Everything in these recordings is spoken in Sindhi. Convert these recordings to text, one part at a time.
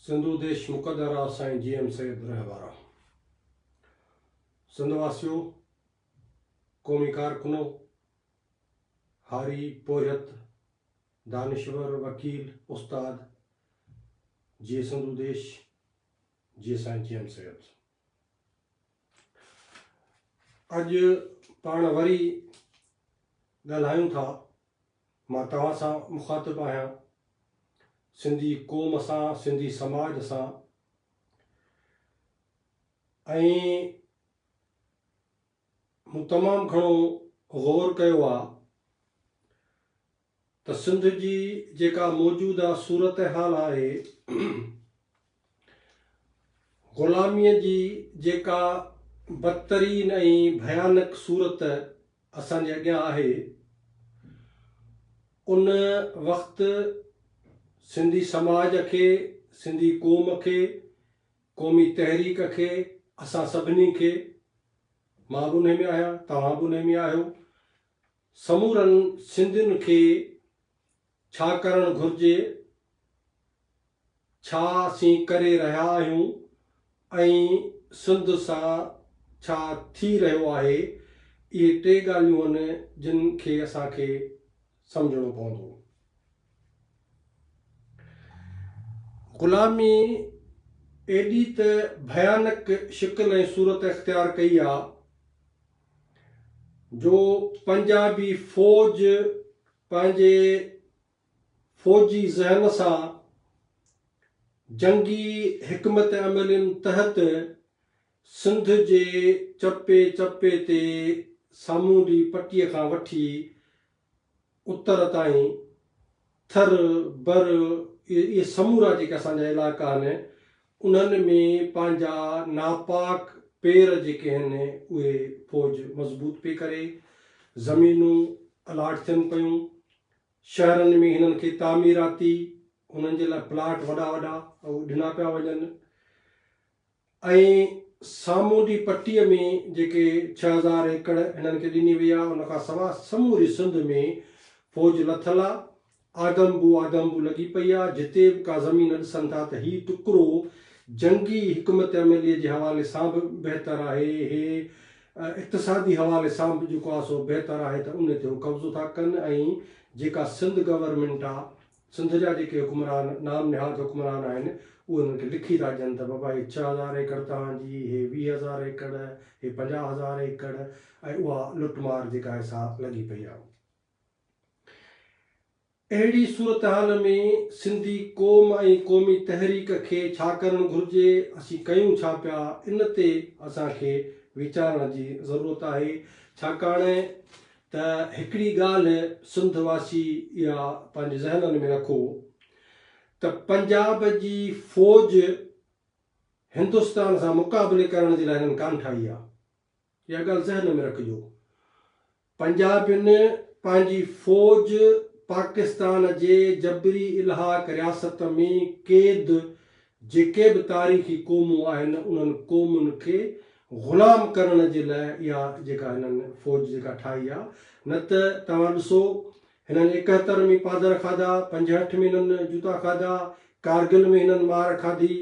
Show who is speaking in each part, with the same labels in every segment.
Speaker 1: سنڌو ديش مقدر آ سائين جي ايم سيد رح وارا سنڌ واسيو قومي ڪارڪنو هاري پورهيت دانشور وڪيل استاد جي سنڌو ديش جي سائين جي ايم سيد. اڄ پاڻ وري ڳالهايون ٿا. مان توهان سان مخاطب آهيان، سنڌي قوم سان، سنڌي سماج سان ۽ مون تمام گهڻو غور ڪيو آ ته سنڌ جي جيڪا موجوده صورتحال آهي، غلاميء جي جيڪا بدترين ۽ ڀيانڪ صورت اسان جي اڳيان آهي، ان وقت سنڌي سماج کي، سنڌي قوم کي، قومي تحريڪ کي، اسان سڀني کي، مان به انهي ۾ آهيان، توهان به انهي ۾ آهيو، سمورن سنڌين کي ڇا ڪرڻ گهرجي، ڇا اسين ڪري رهيا آهيون ۽ سنڌ سان ڇا ٿي رهيو آهي، اهي ٽي ڳالهيون آهن جن کي اسان کي سمجهڻو پوندو. غلامي ايڏي ته ڀيانڪ شڪل ۽ صورت اختيار ڪئي آ، جو پنجابي فوج پنهنجي فوجي ذهن سان جنگي حڪمت عملين تحت سنڌ جي چپي چپي تي سامونڊي پٽي کان وٺي اتر تائين ٿر، بر اهي سمورا جيڪي اسان جا علائقا آهن انهن ۾ پنهنجا ناپاڪ پير جيڪي آهن اهي فوج مضبوط پئي ڪري، زمينون الاٽ ٿين پيون، شهرن ۾ هنن کي تعميراتي انهن جي لاء پلاٽ وڏا وڏا ڏنا پيا وڃن. ۽ سامونڊي پٽيء ۾ جيڪي 6000 ايڪڙ هنن کي ڏني وئي آهي، ان کان سواء سموري سنڌ ۾ فوج لٿل آهي. آدم بو آدم بو لڳي پئي آهي. جتي به ڪا زمين ڏسن ٿا ته هي ٽڪرو جنگي حڪمت عمليء جي حوالي سان به بهتر آهي، هي اقتصادي حوالي سان به جيڪو آهي سو بهتر آهي ته ان تي هو قبضو ٿا ڪن ۽ جيڪا سنڌ گورنمينٽ آهي سنڌ جا جيڪي حڪمران نام نهاد حڪمران آهن اهي انهن کي لکي ٿا ڏين ته بابا هي 6000 ايڪڙ توهان جي، هي 20,000 ايڪڙ، هي 50,000 ايڪڙ ۽ اها لٽ مار جيڪا آهي سا لڳي پئي آهي. اهڙي صورتحال ۾ سنڌي قوم ۽ قومي تحريڪ کي ڇا ڪرڻ گهرجي، اسين ڪيون ڇا پيا، ان تي اسان کي ويچارڻ جي ضرورت آهي ڇاڪاڻ ته هڪڙي ڳالهه سنڌ واسي اها پنهنجي ذهنن ۾ رکو ته پنجاب جي فوج هندستان سان مقابلي ڪرڻ جي لاء هنن ڪانه ٺاهي آهي. اها ڳالهه ذهن ۾ رکجو. پنجابين پنهنجي فوج پاڪستان جي جبري الحاق رياست ۾ قيد جيڪي به تاريخي قومون آهن انهن قومن کي غلام ڪرڻ جي لاء اها جيڪا هنن فوج جيڪا ٺاهي آ نه ته توهان ڏسو هنن 71 ۾ پادر کاڌا، 65 ۾ هنن جوتا کاڌا، ڪارگل ۾ هنن مار کاڌي،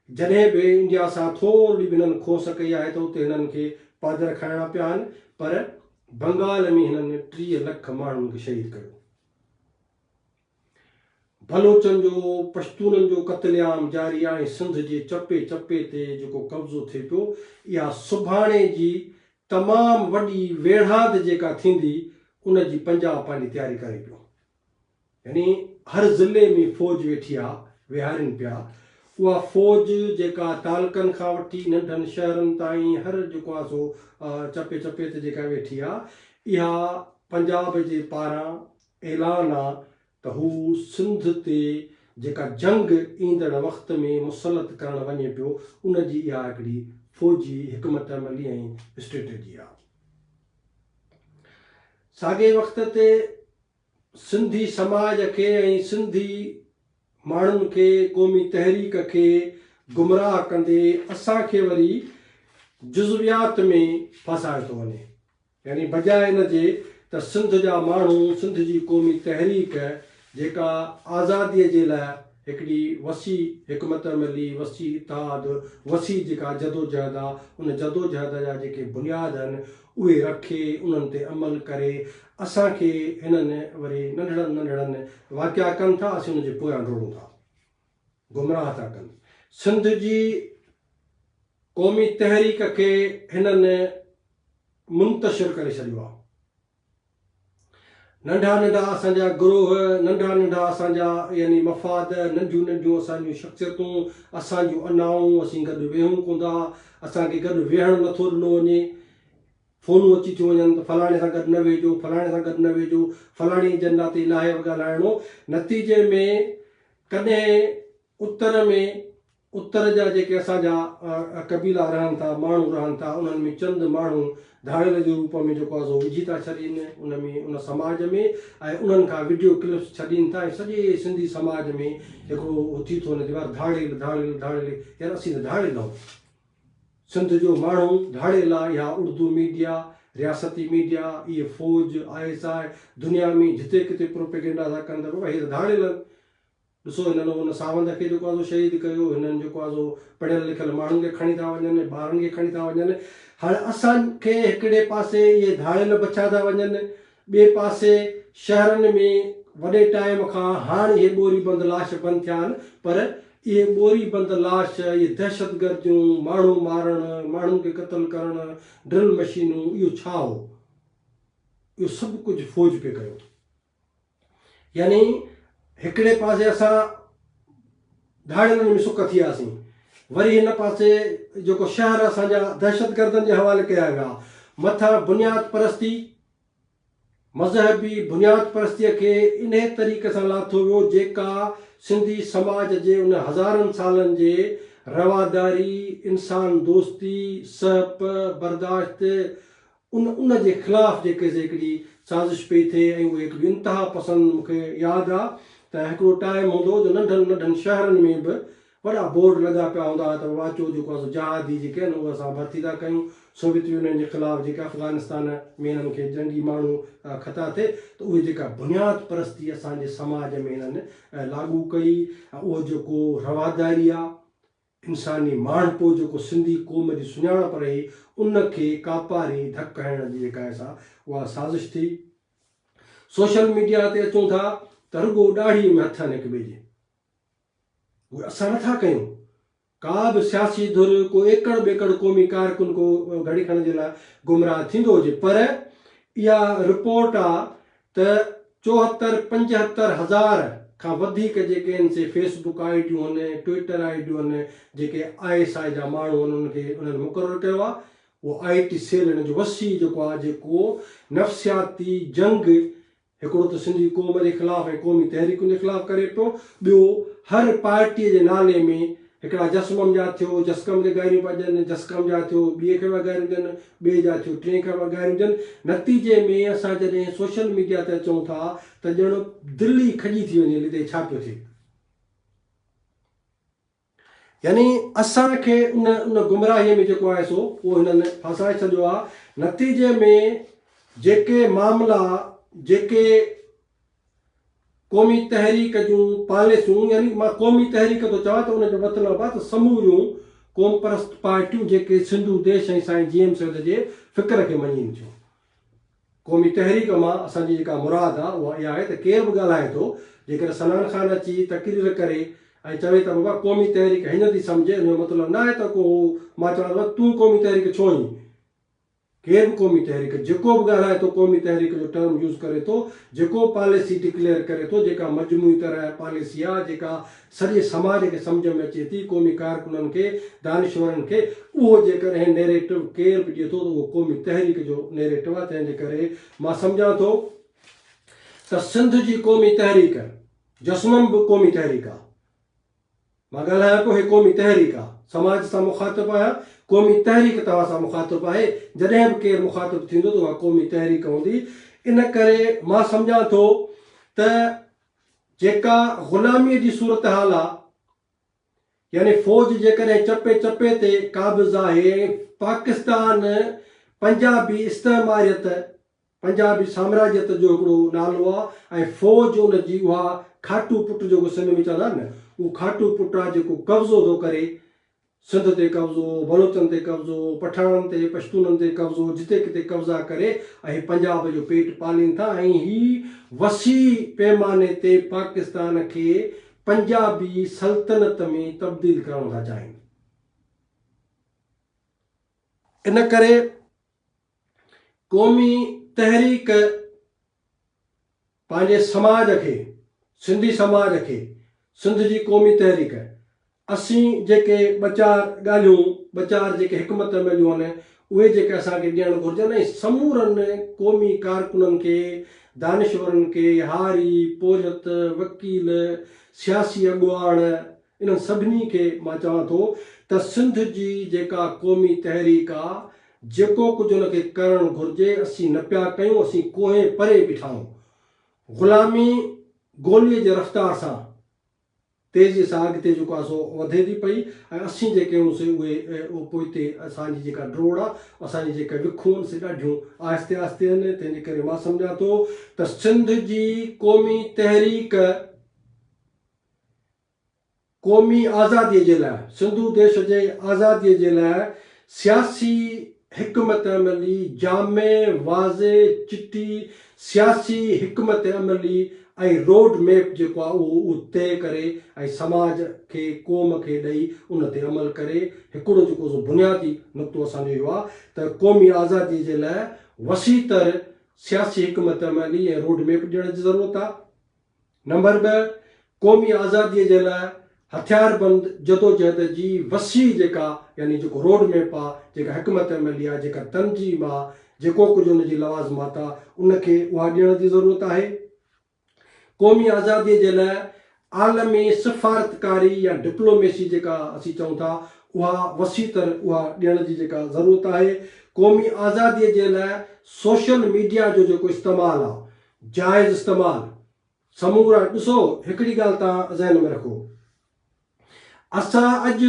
Speaker 1: جڏهن به انڊيا سان ٿورڙي به هنن کوس ڪئي آهي ته اتي هنن کي پادر کائڻا پيا آهن پر بنگال ۾ هنن 30 لک ماڻهن کي شهيد ڪيو. بلوچن جو پشتونن جو قتل عام جاري آ ۽ سنڌ جي چپي چپي تي جيڪو قبضو ٿئي پيو اها سڀاڻي جي تمام وڏي ويڙهاند جيڪا ٿيندي ان جي پنجاب پنهنجي تياري ڪري پيو يعني هر ضلعي ۾ فوج ويٺي آ ويهارين پيا اها فوج جيڪا تعلقن کان وٺي ننڍن شهرن تائين هر جيڪو آ سو چپي چپي تي جيڪا ويٺي آ اها پنجاب جي پاران اعلان آ ته هو سنڌ تي جيڪا جنگ ايندڙ وقت ۾ مسلط ڪرڻ وڃي پيو ان جي اها هڪڙي فوجي حڪمت عملي ۽ اسٽريٽجي آ. ساڳئي وقت تي سنڌي سماج کي ۽ سنڌي ماڻهن کي قومي تحريڪ کي گمراهه ڪندي اسان کي وري جزويات ۾ ڦاسايو ٿو وڃي. يعني بجاء ان جي ته سنڌ جا ماڻهو سنڌ جي قومي تحريڪ جيڪا آزادي جي لاء هڪڙي وسيع حڪمت عملي، وسيع اتحاد، وسيع جيڪا جدوجهد آ، ان جدوجهد جا جيڪي بنياد آهن، اهي رکي، انهن تي عمل ڪري، اسان کي هنن وري ننڍڙن ننڍڙن واقعا ڪن ٿا، اسين انهن جي پويان ڊوڙون ٿا. گمراهه ٿا ڪن. سنڌ جي قومي تحريڪ کي هنن منتشر ڪري ڇڏيو آ. ننڍا ننڍا اسان جا گروهه، ننڍا ننڍا اسان جا يعني مفاد، ننڍيون ننڍيون اسان جون شخصيتون، اسان جون انائون، اسين گڏ ويهون ڪونه ٿا، اسان کي گڏ ويهڻ نٿو ڏنو وڃي، فونون اچي ٿيون وڃن ته فلاڻي سان گڏ نه ويهجو، فلاڻي سان گڏ نه ويهجو، فلاڻي ايجنڊا تي ناهي ڳالهائڻو، نتيجي ۾ ڪڏهن اتر ۾ اتر جا جيڪي اسان جا قبيلا رهن ٿا، ماڻهو رهن ٿا، انهن ۾ چند ماڻهو ڌاڙيل جي روپ ۾ جيڪو آهي سو وجهي ٿا ڇڏين ان ۾ ان سماج ۾ ۽ انهن کان وڊيو ڪلپس ڇڏين ٿا ۽ سڄي سنڌي سماج ۾ هڪڙو هو ٿي ٿو وڃي ته يار ڌاڙيل ڌاڙيل ڌاڙيل يار اسين ته ڌاڙيل آهيون. سنڌ جو ماڻهو ڌاڙيل آهي اها اردو ميڊيا، رياستي ميڊيا، اهي فوج، I S I, دنيا ۾ جتي ڪٿي پروپيگنڊا ٿا ڪن ته بابا هي ته ڌاڙيل آهن. ڏسو هنن ان ساوند کي جيڪو آهي سو شهيد ڪيو، هنن جيڪو آهي سو پڙهيل لکيل ماڻهن کي کڻي ٿا وڃن، ٻارن کي کڻي ٿا وڃن. هاڻي اسان کي هڪڙي پاسي اهي ڌاڙيل بڇيا ٿا وڃن، ٻئي پاسي شهرن ۾ وڏي ٽائيم کان هاڻ اهي ٻوري بند لاش بند ٿيا آهن پر اهي ٻوري بند لاش، اهي دهشتگرديون، ماڻهو مارڻ، ماڻهن کي قتل ڪرڻ، ڊرل مشينون اهو ڇا هو؟ اهو سڀ ڪجهه فوج پئي ڪيو. يعني هڪڙي پاسي اسان ڌاڙيلن ۾ سڪ ٿي وياسين، وري هن پاسي جيڪو شهر اسان جا دهشتگردن جي حوالي ڪيا ويا، مٿان بنياد پرستي، مذهبي بنياد پرستيء کي انهي طريقي سان لاٿو ويو جيڪا سنڌي سماج جي ان هزارن سالن جي رواداري، انسان دوستي، سهپ، برداشت، ان ان جي خلاف جيڪي سي هڪڙي سازش پئي ٿئي ۽ اهي هڪڙيون انتها پسند مون کي ياد آ ته هڪڙو ٽائيم هوندو هو جو ننڍن ننڍن شهرن ۾ به وڏا بورڊ لڳا پيا هوندا هئا ته بابا اچو جيڪو آ سو جهادي جيڪي آهن اهي اسان ڀرتي ٿا ڪيون سوويت يونين جي خلاف جيڪي افغانستان ۾ هنن کي جنگي ماڻهو کتا ٿي ته اهي جيڪا بنياد پرستي اسان جي سماج ۾ هنن لاڳو ڪئي ۽ اهو جيڪو رواداري آ انساني ماڻهپو جيڪو سنڌي قوم جي سڃاڻپ رهي ان کي ڪاپاري ڌڪ هڻڻ جي جيڪا آهي سا اها سازش ٿي. سوشل ميڊيا تي اچون ٿا ته رڳو ڏاڙهي ۾ هٿ آهن هڪ ٻئي جي. اهي اسان نٿا ڪيون. ڪا به سياسي ڌر ڪو ايڪڙ ٻيڪڙ قومي ڪارڪن ڪو گهڙي کڻ جي لاء گمراهه ٿيندو هجي پر اها رپورٽ آ ته چوهتر 75 هزار کان وڌيڪ جيڪي آهن سي فيس بڪ I ڊيون آهن، ٽوئٽر I ڊيون آهن، جيڪي I S I جا ماڻهو آهن انهن کي انهن مقرر ڪيو آهي، اهو آء ٽي سيل ان جو وسيع جيڪو آهي جيڪو نفسياتي جنگ هڪڙو ته سنڌي قوم جي خلاف ۽ قومي تحريڪن جي خلاف ڪري پيو، ٻيو هر پارٽيء جي نالي ۾ هڪڙا جسمم جا ٿيو، جسقم کي گاريون پيا ڏين، جسقم جا ٿيو، ٻئي کي پيا گاريون ڏين، ٻئي جا ٿيو، ٽئين کي پيا گاريون ڏين. نتيجي ۾ اسان جڏهن سوشل ميڊيا تي اچون ٿا ته ڄڻ دل ئي کڄي ٿي وڃي هتي ڇا پيو ٿئي. يعني اسان کي ان ان گمراهيء ۾ جيڪو آهي سو اهو هنن ڦاسائي ڇڏيو آهي. نتيجي ۾ جيڪي معاملا جيڪي قومي تحريڪ جون پاليسيون يعني مان قومي تحريڪ ٿو چوان ته ان جو مطلب آهي ته سموريون قومپرست پارٽيون جيڪي سنڌو ديش ۽ سائين جي ايم سيد جي فڪر کي مڃين ٿيون. قومي تحريڪ مان اسان جي جيڪا مراد آهي اها اها آهي ته ڪير به ڳالهائي ٿو جيڪڏهن صنعان خان اچي تقرير ڪري ۽ چوي ته بابا قومي تحريڪ هيئن ٿي سمجهي ان جو مطلب ناهي ته ڪو هو مان چوان ٿو تون قومي تحريڪ ڇو آهين؟ ڪير به قومي تحريڪ جيڪو به ڳالهائي ٿو قومي تحريڪ جو ٽرم يوز ڪري ٿو، جيڪو به پاليسي ڊڪليئر ڪري ٿو، جيڪا مجموعي طرح پاليسي آ، جيڪا سڄي سماج کي سمجهه ۾ اچي ٿي، قومي ڪارڪنن کي، دانشورن کي، اهو جيڪڏهن نيريٽو ڪير به ڏئي ٿو ته اهو قومي تحريڪ جو نيريٽو آ، تنهن جي ڪري مان سمجهان ٿو ته سنڌ جي قومي تحريڪ جسمم به قومي تحريڪ آ. مان ڳالهايان پيو هي قومي تحريڪ آ، سماج سان مخاطب آهيان، قومي تحريڪ توهان سان مخاطب آهي، جڏهن به ڪير مخاطب ٿيندو ته اها قومي تحريڪ هوندي، ان ڪري مان سمجهان ٿو ته جيڪا غلاميء جي صورتحال آ، يعني فوج جيڪڏهن چپي چپي تي قابض آهي ۽ پاڪستان پنجابي استعماريت. پنجابي سامراجيت جو هڪڙو نالو آ ۽ فوج ان جي اها کاٽو پٽ جيڪو سنڌ ۾ چوندا آهن نه اهو کاٽو پٽ آ جيڪو قبضو ٿو ڪري سنڌ تي قبضو، بلوچن تي قبضو، پٺاڻن تي، پشتونن تي قبضو جتي ڪٿي قبضا ڪري ۽ هي پنجاب جو پيٽ پالين ٿا ۽ هي وسيع پيماني تي پاڪستان کي پنجابي سلطنت ۾ تبديل ڪرڻ ٿا چاهين. ان ڪري قومي تحريڪ پنهنجي سماج کي، سنڌي سماج کي، سنڌ جي قومي تحريڪ، اسين جيڪي ٻه چار ڳالهيون، ٻه چار جيڪي حڪمت عمليون آهن، اهي جيڪي اسان کي ڏيڻ گهرجن ۽ سمورن قومي ڪارڪنن کي، دانشورن کي، هاري، پورهيت، وڪيل، سياسي اڳواڻ، انهن سڀني کي مان چوان ٿو ته سنڌ جي جيڪا قومي تحريڪ آ، جيڪو ڪجهه ان کي ڪرڻ گهرجي، اسين نه پيا ڪيون، اسين ڪوهين پري بيٺا آهيون. غلامي گوليء جي رفتار سان تيزيء سان اڳتي جيڪو آ سو وڌي ٿي پئي ۽ اسين جيڪي آهيون سي اهي پوئتي اسان جي جيڪا ڊوڙ آ، اسان جي جيڪي وکون آهن سي ڏاڍيون آهستي آهستي آهن، تنهن جي ڪري مان سمجهان ٿو ته سنڌ جي قومي تحريڪ قومي آزاديء جي لاء، سنڌو ديش جي آزاديء جي لاء سياسي حڪمت عملي، جامع، واضح، چٽي سياسي حڪمت عملي ۽ روڊ ميپ جيڪو آهي اهو اهو طئي ڪري ۽ سماج کي، قوم کي ڏئي ان تي عمل ڪري. هڪڙو جيڪو سو بنيادي نقطو اسان جو اهو آهي ته قومي آزاديء جي لاء وسيع تر سياسي حڪمت عملي ۽ روڊ ميپ ڏيڻ جي ضرورت آهي. نمبر ٻه، قومي آزاديء جي لاء هٿياربند جدوجهد جي وسيع جيڪا يعني جيڪو روڊ ميپ آ، جيڪا حڪمت عملي آ، جيڪا تنظيم آ، جيڪو ڪجهه ان جي لوازمات آ، ان کي اها ڏيڻ جي ضرورت آهي. قومي آزاديء جي لاء عالمي سفارتڪاري يا ڊپلوميسي جيڪا اسين چئون ٿا، اها وسيع تر اها ڏيڻ جي جيڪا ضرورت آهي. قومي آزاديء جي لاء سوشل ميڊيا جو جيڪو استعمال آ، جائز استعمال سمورا ڏسو هڪڙي ڳالهه توهان ذهن ۾ رکو اسان اڄ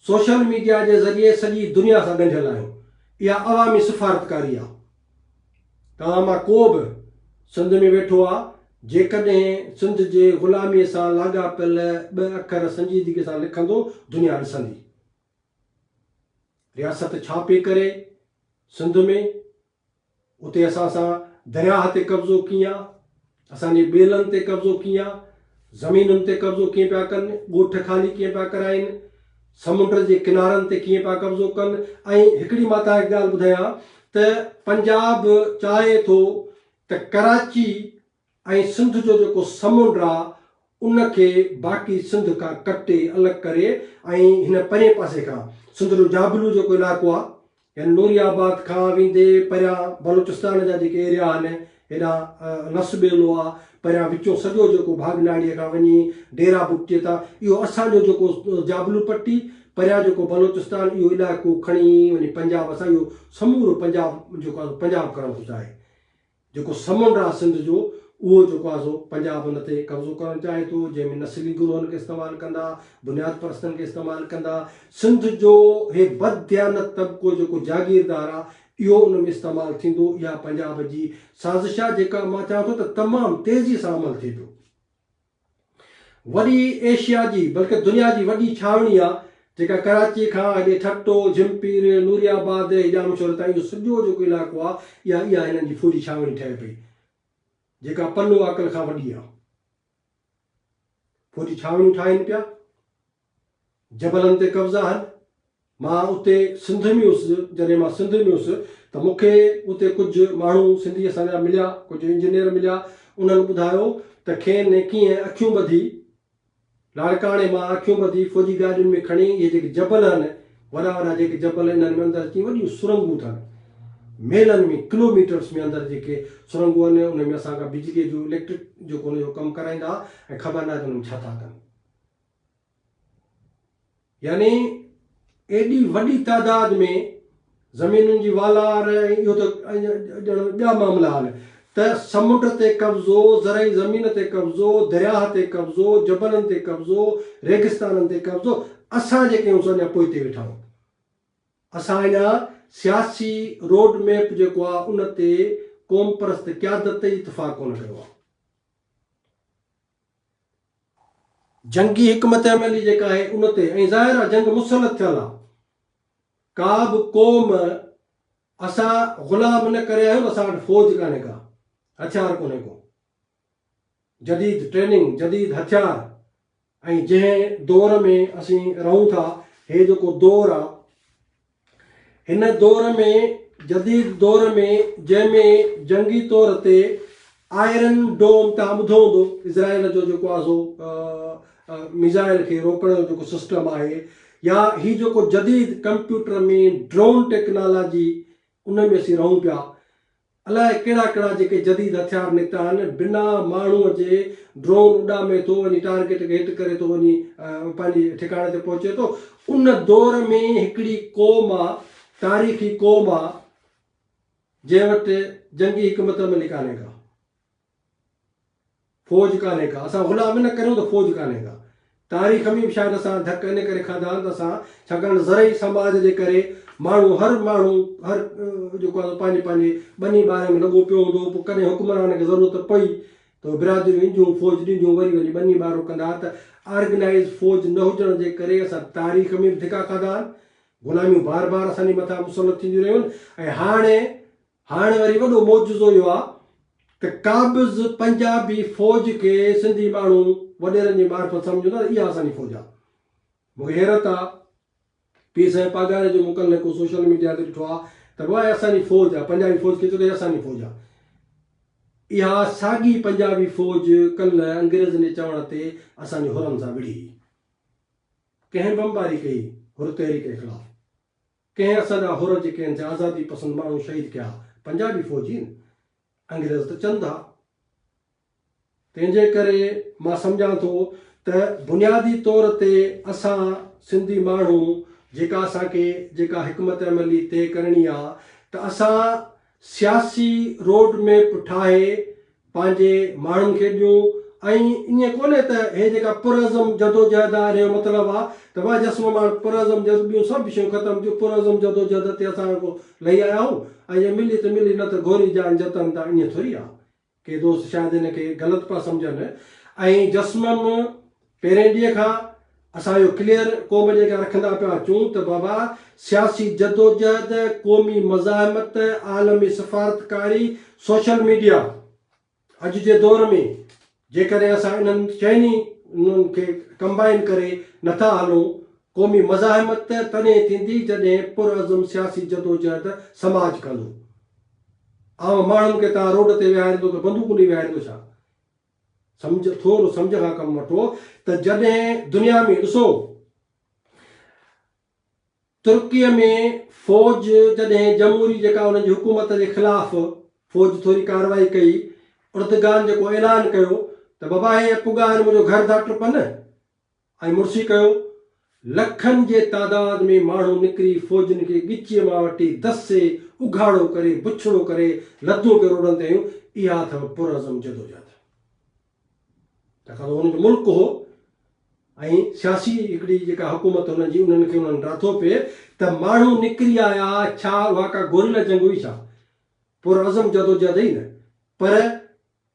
Speaker 1: سوشل ميڊيا جي ذريعي سڄي دنيا سان ڳنڍيل آهيون اها عوامي سفارتڪاري آهي توهان مان ڪو به سنڌ ۾ ويٺو آهي جيڪڏهن سنڌ جي غلامي سان لاڳاپيل ٻه اکر سنجيدگي سان لکندو دنيا ڏسندي رياست ڇا پئي ڪري سنڌ ۾ اتي اسان سان درياهه تي قبضو ڪيئن آ، اسان جي ٻيلن تي قبضو ڪيئن آ، زمينن تي قبضو ڪيئن پيا ڪن، ڳوٺ خالي ڪيئن پيا ڪرائين، سمنڊ جي ڪنارن تي ڪيئن پيا قبضو ڪن ۽ هڪڙي مان توهان کي ڳالهه ٻڌايان ته پنجاب چاهي ٿو ته ڪراچي ۽ سنڌ جو جيڪو سمنڊ آ ان کي باقي سنڌ کان ڪٽي الڳ ڪري ۽ هن پرئين پاسي کان سنڌ جو جابلو جيڪو علائقو آ يعني نوري آباد کان ويندي پريان بلوچستان جا جيڪي ايريا آهن هيڏانهن لس ٻيلو آ پريان وچون سڄو جيڪو ڀاڳناڙيء کان وڃي ڊيرا بگٽيء تان اهو اسان جو جيڪو جابلو پٽي پريان جيڪو بلوچستان اهو علائقو کڻي وڃي پنجاب اسان اهو سمورو پنجاب جيڪو آ سو پنجاب ڪرڻ ٿو چاهي. جيڪو سمنڊ آ سنڌ جو اهو جيڪو آ سو پنجاب ان تي قبضو ڪرڻ چاهي ٿو جنهن ۾ نسلي گروهن کي استعمال ڪندا بنياد پرستن کي استعمال ڪندا سنڌ جو هي بد ديانت طبقو جيڪو جاگيردار آ اهو ان ۾ استعمال ٿيندو اها پنجاب جي سازش آ جيڪا مان چوان ٿو ته تمام تيزي سان عمل ٿئي پيو. وڏي ايشيا جي بلڪه دنيا جي وڏي ڇانوڻي آ جيڪا ڪراچي کان هيڏي ٺٽو، جھمپير، نوري آباد، ڄامشوري تائين اهو سڄو جيڪو علائقو آ اها اها هنن جي فوجي ڇانوڻي ٺهي پئي جيڪا پنو عاقل کان وڏي آ. فوجي ڇانوڻيون ٺاهين پيا. جبلن تي قبضا آهن. مان اتي سنڌ ۾ هيس، جڏهن مان سنڌ ۾ هيس ته مون کي اتي ڪجهه ماڻهو سنڌي اسان جا مليا، ڪجهه انجنيئر مليا، انهن ٻڌايو ته کين ڪيئن اکيون ٻڌي، لاڙڪاڻي مان اکيون ٻڌي فوجي گاڏين ۾ کڻي اهي جيڪي جبل آهن، وڏا وڏا جيڪي جبل انهن ۾ اندر اچي وڏيون سرنگون اٿن، ميلن ۾ ڪلوميٽرس ۾ اندر جيڪي سرنگون آهن، انهن ۾ اسان کان بجليء جو اليڪٽرڪ جيڪو ان جو ڪم ڪرائيندا ها ۽ خبر ناهي ته انهن ۾ ڇا ٿا ڪن. يعني ايڏي وڏي تعداد ۾ زمينن جي والار ۽ اهو ته ڄڻ ٻيا معاملا آهن ته سمنڊ تي قبضو، زرعي زمين تي قبضو، درياهه تي قبضو، جبلن تي قبضو، ريگستانن تي قبضو، اسان جيڪي آهيون سو اڃا پوئتي ويٺا آهيون. اسان اڃا سياسي روڊ ميپ جيڪو آ ان تي قومپرست قيادت ئي اتفاق ڪونه ڪيو آ. جنگي حڪمت عملي جيڪا آهي ان تي ۽ ظاهر آ جنگ مسلط ٿيل آ. ڪا به قوم اسان غلام ان ڪري آهيون ته اسان وٽ فوج ڪانهي ڪا، هٿيار ڪونهي ڪو. جديد ٽريننگ، جديد هٿيار ۽ جنهن دور ۾ اسين رهون ٿا هي جيڪو دور آ هن دور ۾ جديد دور ۾ جنهن ۾ جنگي طور تي آئرن ڊوم توهان ٻڌو هوندو اسرائيل جو جيڪو آ سو ميزائل کي روڪڻ جو جيڪو سسٽم آهي يا هي جيڪو جديد ڪمپيوٽر ۾ ڊرون ٽيڪنالاجي ان ۾ اسين رهون پيا الائي ڪهڙا ڪهڙا جيڪي جديد هٿيار نڪتا آهن، بنا ماڻهوء جي ڊرون اڏامي ٿو وڃي ٽارگيٽ کي هٽ ڪري ٿو وڃي پنهنجي ٺڪاڻي تي پهچي ٿو. ان دور ۾ هڪڙي قوم آ، تاريخي قوم آ، جنهن وٽ جنگي حڪمت عملي ڪانهي ڪا. فوج ڪانهي ڪا. اسان غلام ان ڪريون ته فوج ڪانهي ڪا. تاريخ ۾ به شايد اسان ڌڪ ان ڪري کاڌا آهن ته اسان ڇاڪاڻ ته زرعي سماج جي ڪري ماڻهو هر ماڻهو هر جيڪو آهي پنهنجي پنهنجي ٻني ٻاري ۾ لڳو پيو هوندو هو پوء ڪڏهن حڪمران کي ضرورت پئي ته برادريون اينديون فوج ڏينديون وري وڃي ٻني ٻارو ڪندا ته آرگنائيز فوج نه هجڻ جي ڪري اسان تاريخ ۾ به ڌڪا کاڌا آهن غلاميون بار بار اسان جي مٿان مسلط ٿينديون رهيون آهن ۽ هاڻي هاڻ وري وڏو معجزو اهو آ ته قابض پنجابي فوج کي سنڌي ماڻهو وڏيرن جي معرفت سمجهن ٿا ته اها اسان جي فوج آ. مون کي حيرت آ پير صاحب پاڳاري جو مون ڪلهه هڪ سوشل ميڊيا تي ڏٺو آ ته بابا هي اسان جي فوج آ پنجابي فوج کي چئي ٿو هي اسان جي فوج آ. اها ساڳي پنجابي فوج ڪلهه انگريزن جي چوڻ تي اسان جي حرن سان وڙهي هئي. ڪنهن بمباري ڪئي حر تحريڪ جي خلاف. ڪنهن اسان جا حر جيڪي آهن سي آزادي پسند ماڻهو شهيد ڪيا پنجابي فوجي نه انگريز ته چند ها تنهن جي ڪري مان سمجهان ٿو ته بنيادي طور تي اسان سنڌي ماڻهو جيڪا اسان کي جيڪا حڪمت عملي طئي ڪرڻي آ ته اسان سياسي روڊ ميپ ٺاهي پنهنجي ماڻهن کي ڏيون ۽ ائين ڪونهي ته هي جيڪا پرعزم جدوجهد آهي ان جو مطلب آهي ته واهه جسم ماڻ پرعزم جد ٻيون سڀ شيون ختم ٿيون پرعزم جدوجهد تي اسان ڪو لهي آيا آهيون ۽ جي ملي ته ملي نه ته گهوري جان جتن تان ائين ٿوري آهي ڪي دوست شايد ان کي غلط پيا سمجهن ۽ جسمم پهرين ڏينهن کان اسان اهو ڪليئر قوم جي اڳيان رکندا پيا اچون ته بابا سياسي جدوجهد، قومي مزاحمت، عالمي سفارتڪاري، سوشل ميڊيا اڄ جي دور ۾ جيڪڏهن اسان انهن چئني انهن کي ڪمبائن ڪري نٿا هلون، قومي مزاحمت تڏهن ٿيندي جڏهن پرعزم سياسي جدوجهد سماج ڪندو. عام ماڻهن کي توهان روڊ تي ويهاريندو ته بندوقون ڏئي ويهاريندو ڇا؟ سمجهه ٿورو سمجهه کان ڪم وٺو ته جڏهن دنيا ۾ ڏسو ترڪي ۾ فوج جڏهن جمهوري جيڪا انهن جي حڪومت جي خلاف فوج ٿوري ڪارروائي ڪئي اردگان جيڪو اعلان ڪيو ته بابا هي پڳا آهن منهنجو گهر ٿا ٽپن ۽ مڙسي ڪيو. لکن جي تعداد ۾ ماڻهو نڪري فوجين کي ڳچيء مان وٺي دسي اگهاڙو ڪري بڇڙو ڪري لتون پيو روڊن تي هنيون. اها اٿو پرعزم جدوجهد. تنهن کان ته هن جو ملڪ هو ۽ سياسي هڪڙي جيڪا حڪومت هنن جي انهن کي انهن ڊاٿو پئي ته ماڻهو نڪري آيا ڇا اها ڪا گوريلا جنگ هئي ڇا؟ پرعزم جدوجهد ئي نه پر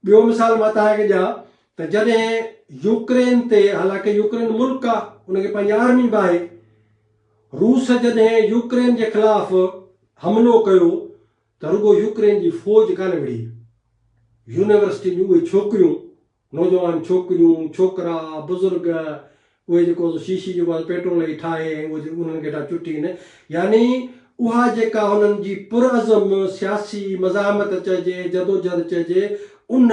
Speaker 1: ٻيو مثال مان توهان کي ڏيان ته جڏهن يوڪرين تي حالانڪه يوڪرين ملڪ آ ان کي پنهنجي آرمي به آهي روس جڏهن يوڪرين جي خلاف حملو ڪيو ته رڳو يوڪرين جي فوج ڪانه وڙهي يونيورسٽي جون اهي ڇوڪريون نوجوان ڇوڪريون ڇوڪرا بزرگ اهي جيڪو سو شيشي جيڪو آهي پيٽرول جي ٺاهي ۽ اهي انهن کي ٿا چٽين يعني اها جيڪا انهن جي پرعزم سياسي مزاحمت چئجي جدوجهد چئجي ان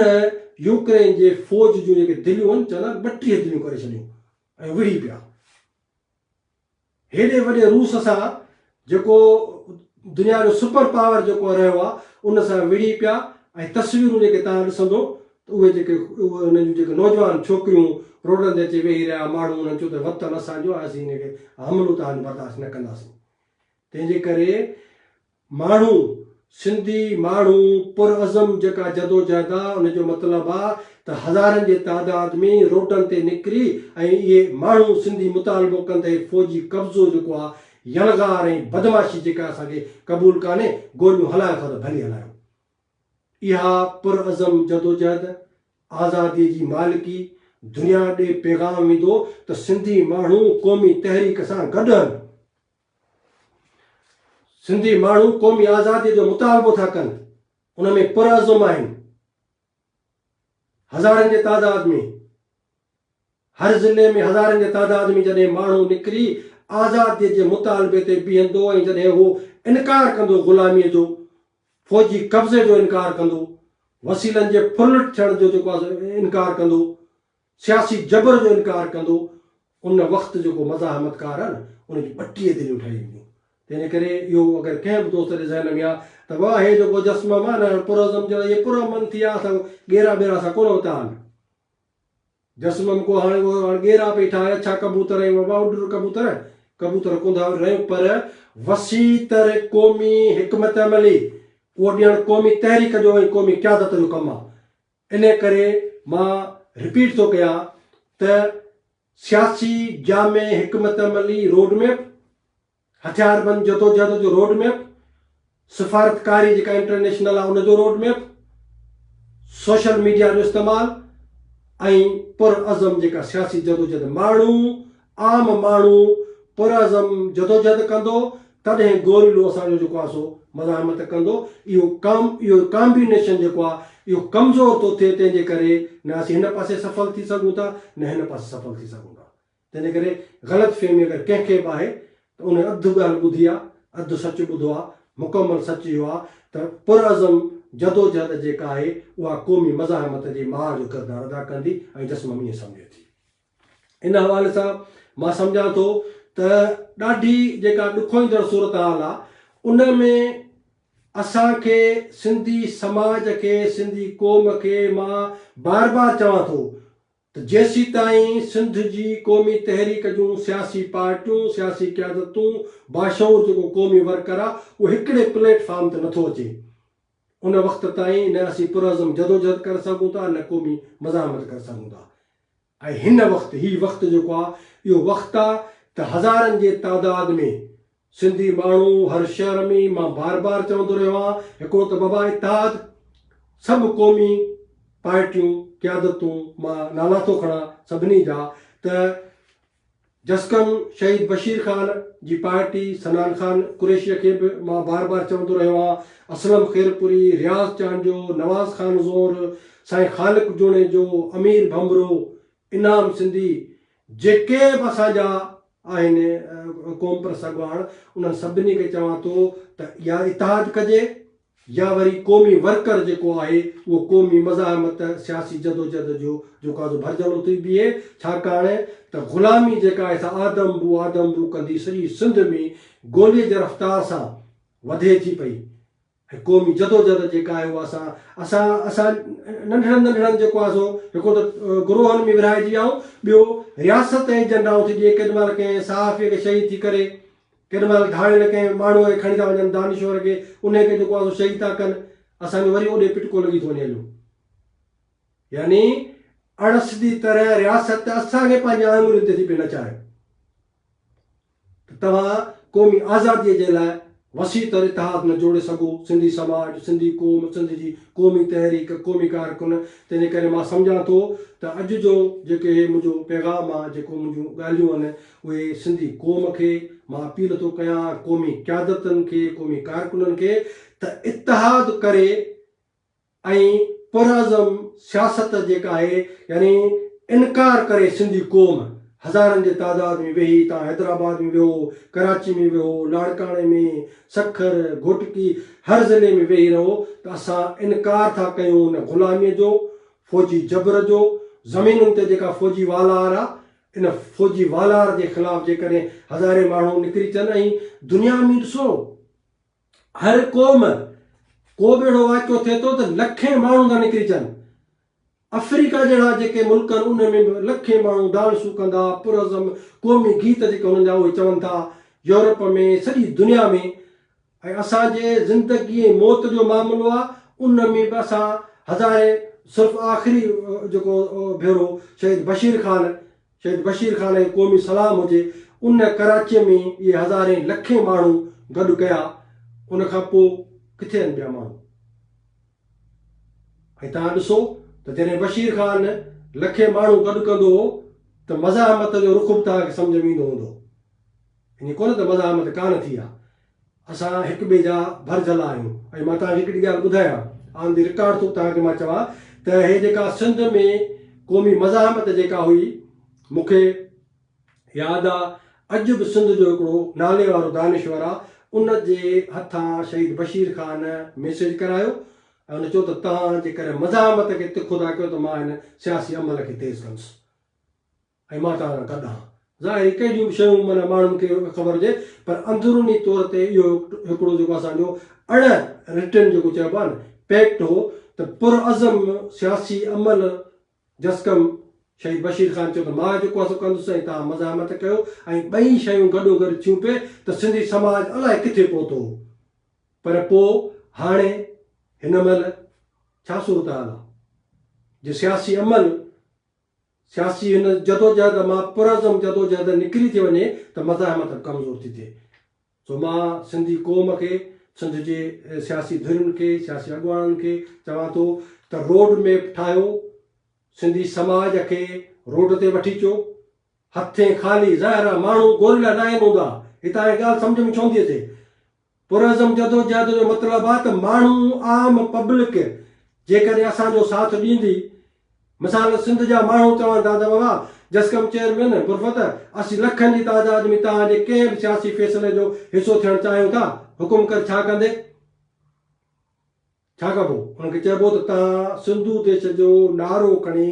Speaker 1: يوڪرين جي فوج جون جيڪي دليون آهن چوندا آهن 32 دليون ڪري ڇڏيون ۽ وڙهي پيا. هيڏي وڏي روس سان جيڪو دنيا جو سپر پاور جيڪو رهيو آهي ان سان وڙهي پيا ۽ تصويرون جيڪي توهان ڏسندو ته اهي جيڪي انهن جون جيڪي نوجوان ڇوڪريون روڊن تي اچي ويهي رهيا ماڻهو انهن چيو ته وطن اسان جو آهي اسين هن کي حملو توهان جو برداشت نه ڪنداسين تنهن جي ڪري ماڻهو، سنڌي ماڻهو پرعزم جيڪا جدوجهد آ ان جو مطلب آ ته هزارن جي تعداد ۾ روڊن تي نڪري ۽ اهي ماڻهو سنڌي مطالبو ڪن ته هي فوجي قبضو جيڪو آ يلغار ۽ بدمعاشي جيڪا اسان کي قبول ڪانهي، گوليون هلايو ٿا ته ڀلي هلايو. اها پرعزم جدوجهد، آزاديء جي مالڪي، دنيا ڏي پيغام ويندو ته سنڌي ماڻهو قومي تحريڪ سان گڏ آهن. سنڌي ماڻهو قومي آزاديء جو مطالبو ٿا ڪن، ان ۾ پرعزم آهن. هزارن جي تعداد ۾، هر ضلعي ۾ هزارن جي تعداد ۾ جڏهن ماڻهو نڪري آزاديء جي مطالبي تي بيهندو ۽ جڏهن هو انڪار ڪندو غلاميء جو، فوجي قبضي جو انڪار ڪندو، وسيلن جي ڦرلٽ ٿيڻ جو جيڪو آهي انڪار ڪندو، سياسي جبر جو انڪار ڪندو، ان وقت جيڪو مزاحمتڪار آهي نه، ان جون 32 دليون ٺهي وينديون. تنهن ڪري اهو اگر ڪنهن به دوست جي ذهن ۾ آ ته واهه هي جيڪو جسمم آ نه پرعزم جهڙا اهي پرامن ٿي ويا اسان ڳيرا ٻيرا اسان ڪونه وتا آهن. جسمم ڪو هاڻي اهو هاڻي ڳيرا پئي ٺاهي اڇا ڪبوتر ۽ بابا اڏر ڪبوتر ڪبوتر ڪونڌا رهيون پر وسيع تر قومي حڪمت عملي اهو ڏيڻ قومي تحريڪ جو ۽ قومي قيادت جو ڪم آ. انهي ڪري مان رپيٽ ٿو ڪيان ته سياسي جامع حڪمت عملي روڊ ميپ، هٿياربند جدوجهد جو روڊ ميپ، سفارتڪاري جيڪا انٽرنيشنل آهي ان جو روڊ ميپ، سوشل ميڊيا جو استعمال ۽ پرعزم جيڪا سياسي جدوجهد ماڻهو عام ماڻهو پرعزم جدوجهد ڪندو تڏهن گوريلو اسان جو جيڪو آهي سو مزاحمت ڪندو اهو ڪام اهو ڪامبينيشن جيڪو آهي اهو ڪمزور ٿو ٿئي تنهن جي ڪري نه اسين هن پاسي سڦل ٿي سگهون ٿا نه هن پاسي سڦل ٿي سگهون ٿا تنهن جي ڪري غلط فهمي اگر ڪنهن کي به آهي ته ان اڌ ڳالهه ٻڌي آهي اڌ سچ ٻڌو آهي مڪمل سچ اهو آهي ته پرعزم جدوجهد جيڪا آهي اها قومي مزاحمت جي ماء جو ڪردار ادا ڪندي ۽ جسمم ائين سمجهي ٿي. ان حوالي سان مان سمجهان ٿو ته ڏاڍي جيڪا ڏکوئيندڙ صورتحال آ ان ۾ اسان کي سنڌي سماج کي سنڌي قوم کي مان بار بار چوان ٿو ته جيسيتائين سنڌ جي قومي تحريڪ جون سياسي پارٽيون سياسي قيادتون باشعور جيڪو قومي ورڪر آ اهو هڪڙي پليٽ فارم تي نٿو اچي ان وقت تائين نه اسين پرعزم جدوجهد ڪري سگهون ٿا نه قومي مزاحمت ڪري سگهون ٿا. ۽ هن وقت هي وقت جيڪو آ اهو وقت آ ته هزارن جي تعداد ۾ سنڌي ماڻهو هر شهر ۾ مان بار بار چوندو رهيو آهيان هڪڙو ته بابا اتحاد سڀ قومي پارٽيون قيادتون مان نالا ٿو کڻان سڀني جا ته جسقم شهيد بشير خان جي پارٽي صنعان خان قريشي کي به مان بار بار چوندو رهيو آهيان، اسلم خيرپوري، رياض چانڊيو، نواز خان زور، سائين خالق جوڻيجو، امير ڀنڀرو، انعام سنڌي جيڪي به اسان جا آهن قومپرست اڳواڻ انهن سڀني کي چوان ٿو ته يا اتحاد ڪجي يا وري قومي ورڪر جيڪو آهي اهو قومي مزاحمت سياسي جدوجھد جو جيڪو آهي سو ڀرجهلو ٿي بيهي ڇاڪاڻ ته غلامي جيڪا آهي سا آدم بو آدم بو ڪندي سڄي سنڌ ۾ گولي جي رفتار سان وڌي ٿي پئي ۽ قومي جدوجھد جيڪا آهي اها اسان اسان اسان ننڍڙن ننڍڙن جيڪو آهي سو هڪڙو ته گروهن ۾ ورهائجي ويا آهيون ٻيو رياست ايجنڊائون ٿي ڏئي ڪيڏي مهل ڪنهن صحافي کي شهيد ٿي ڪري ڪيڏي مهل ڌاڙيل ڪنهن ماڻهوء کي کڻي ٿا وڃن، دانشور کي، انهيء کي جيڪو آهي سو شهيد ٿا ڪن، اسان جو وري اوڏي پٽڪو لڳي ٿو وڃي هليو. يعني اڻ سڌي طرح رياست اسان کي پنهنجي آڱرين تي ٿي پئي نچائي ته توهان قومي آزاديء جي لاء وسيع تر اتحاد نه جوڙي سگهو، سنڌي سماج، سنڌي قوم، سنڌ جي قومي تحريڪ، قومي ڪارڪن، تنهنجي ڪري مان سمجهان ٿو ته اڄ جو جيڪي هي منهنجو پيغام آ، جيڪو منهنجون ڳالهيون آهن، اهي سنڌي قوم کي مان اپيل ٿو ڪيان، قومي قيادتن کي، قومي ڪارڪنن کي ته اتحاد ڪري ۽ پرعزم سياست جيڪا آهي يعني انڪار ڪري سنڌي قوم هزارن جي تعداد ۾ ويهي توهان حيدرآباد ۾ ويهو، ڪراچي ۾ ويهو، لاڙڪاڻي ۾، سکر، گهوٽڪي هر ضلعي ۾ ويهي رهو ته اسان انڪار ٿا ڪيون ان غلامي جو، فوجي جبر جو، زمينن تي جيڪا فوجي والار آ ان فوجي والار جي خلاف جيڪڏهن هزارين ماڻهو نڪري اچن ۽ دنيا ۾ ڏسو هر قوم ڪو به اهڙو واقعو ٿئي ٿو ته لکين ماڻهو ٿا نڪري اچن. آفريڪا جهڙا جيڪي ملڪ آهن انهن ۾ به لکين ماڻهو ڊانسون ڪندا پرعزم قومي گيت جيڪي هنن جا اهي چون ٿا يورپ ۾ سڄي دنيا ۾ ۽ اسان جي زندگي ۽ موت جو معاملو آ ان ۾ به اسان هزارين صرف آخري جيڪو ڀيرو شهيد بشير خان شهيد بشير خان کي قومي سلام هجي ان ڪراچيء ۾ اهي هزارين لکين ماڻهو گڏ ڪيا، ان کان پوء ڪٿي آهن ٻيا ماڻهو؟ ۽ توهان ڏسو ته جڏهن بشير خان لکين ماڻهو گڏ ڪندو هو ته مزاحمت جو رخ به توهان کي سمجهه ۾ ايندو هوندو. ائين ڪونه ته مزاحمت ڪانه ٿي آ. اسان هڪ ٻئي جا ڀرجهلا آهيون ۽ مان توهان کي هڪڙي ڳالهه ٻڌايان آن the record ٿو توهان کي مان چوان ته هي جيڪا سنڌ ۾ قومي مزاحمت جيڪا هئي مون کي ياد آ اڄ به سنڌ جو هڪڙو نالي وارو دانشور آ ان جي هٿان شهيد بشير خان ميسيج ڪرايو ۽ ان چيو ته توهان جيڪڏهن مزاحمت کي تکو ٿا ڪيو ته مان هن سياسي عمل کي تيز ڪندس ۽ مان توهان سان گڏ آهان. ظاهري ڪهڙيون به شيون معنيٰ ماڻهن کي خبر هجي پر اندروني طور تي اهو هڪڙو جيڪو اسان جو اڻ رٽن جيڪو چئبو آهي نه پيڪٽ هو ته پرعزم سياسي عمل جسقم شهيد بشير خان چيو ته مان جيڪو آهي سو ڪندس ۽ توهان مزاحمت ڪيو ۽ ٻئي شيون گڏوگڏ ٿيون پئي ته سنڌي سماج الائي ڪٿي پهتو هو پر پوء هاڻي هن مهل ڇا صورتحال آهي جي سياسي عمل سياسي هن جدوجهد مان پرعزم جدوجهد نڪري ٿي وڃي ته مزاحمت به ڪمزور ٿي ٿئي. سو مان سنڌي قوم کي، سنڌ جي سياسي ڌرين کي، سياسي اڳواڻن کي چوان ٿو ته روڊ ميپ ٺاهيو، سنڌي سماج کي روڊ تي وٺي اچو، هٿين خالي ظاهر آ ماڻهو گوريلا ناهن هوندا، هي توهان کي ڳالهه سمجهه ۾ ڇو نٿي اچي؟ پرعزم جدوجهد جو مطلب آ ته ماڻهو عام پبلڪ جيڪڏهن اسان جو ساٿ ڏيندي، مثال سنڌ جا ماڻهو چون ٿا ته بابا جسقم چيئرمين برفت اسين لکن جي تعداد ۾ توهان جي ڪنهن به سياسي فيصلي جو حصو ٿيڻ چاهيون ٿا، حڪم ڪر ڇا ڪندي؟ ڇا ڪبو؟ انهن کي چئبو ته توهان سنڌو ديش جو نعرو کڻي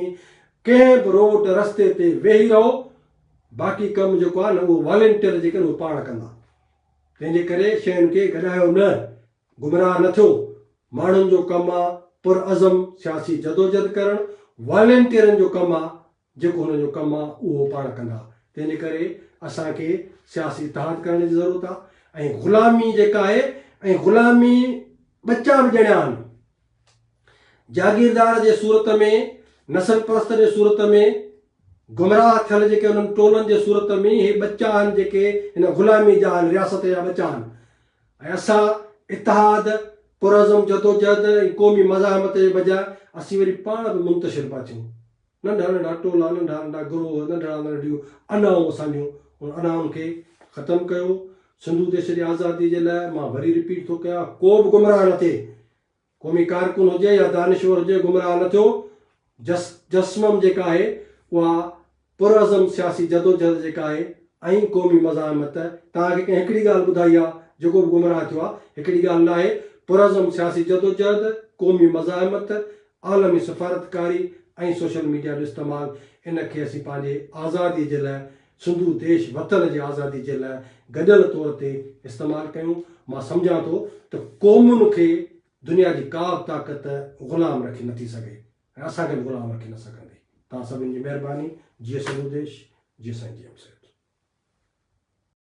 Speaker 1: ڪنهن به روڊ رستي تي ويهي رهو، باقي ڪم جيڪو آهي نه اهو والنٽيئر جيڪي آهن اهي پاڻ ڪندا. تنهن جي ڪري شين کي گڏايو نه، گمراهه نه ٿيو. ماڻهن جو ڪم آ پرعزم سياسي جدوجھد ڪرڻ، والنٽيئرن جو ڪم آ جيڪو هنن جو ڪم آ اهو پاڻ ڪندا. تنهن جي ڪري اسان کي سياسي اتحاد ڪرڻ جي ضرورت آ ۽ غلامي جيڪا آهي ۽ غلامي ٻچا به ڄڻيا آهن. جاگيردار جي صورت ۾ نسل پرست جي صورت ۾ گمراهه ٿيل جيڪي انهن ٽولن جي صورت ۾ هي ٻچا آهن جيڪي هن غلامي جا آهن رياست جا ٻچا آهن ۽ اسان اتحاد پرعزم جدوجهد ۽ قومي مزاحمت جي بجاء اسين وري پاڻ به منتشر پيا ٿيون. ننڍا ننڍا ٽولا، ننڍا ننڍا گروهه، ننڍڙا ننڍڙيون انائون اسان جون ان انائن کي ختم ڪيو. سنڌو ديش جي آزادي جي لاء مان وري رپيٽ ٿو ڪيان ڪو به گمراهه نه ٿئي. قومي ڪارڪن هجي يا دانشور هجي گمراهه نه ٿيو. جس جسمم جيڪا آهي اها پرعزم سياسي جدوجهد جيڪا آهي ۽ قومي مزاحمت توهان کي ڪنهن هڪڙي ڳالهه ٻڌائي آ جيڪو به گمراهه ٿيو آ هڪڙي ڳالهه ناهي پرعزم سياسي جدوجهد قومي مزاحمت عالمي سفارتڪاري ۽ سوشل ميڊيا جو استعمال ان کي اسين پنهنجي آزادي جي لاء سنڌو ديش وطن جي آزادي جي لاء گڏيل طور تي استعمال ڪيون مان سمجهان ٿو ته قومن کي دنيا جي ڪا به طاقت غلام رکي نٿي سگهي ۽ اسان کي به غلام رکي نه سگهندي توهان سڀني جي مهرباني جيئي سنڌو ديش جيئي سائين جي ايم سيد.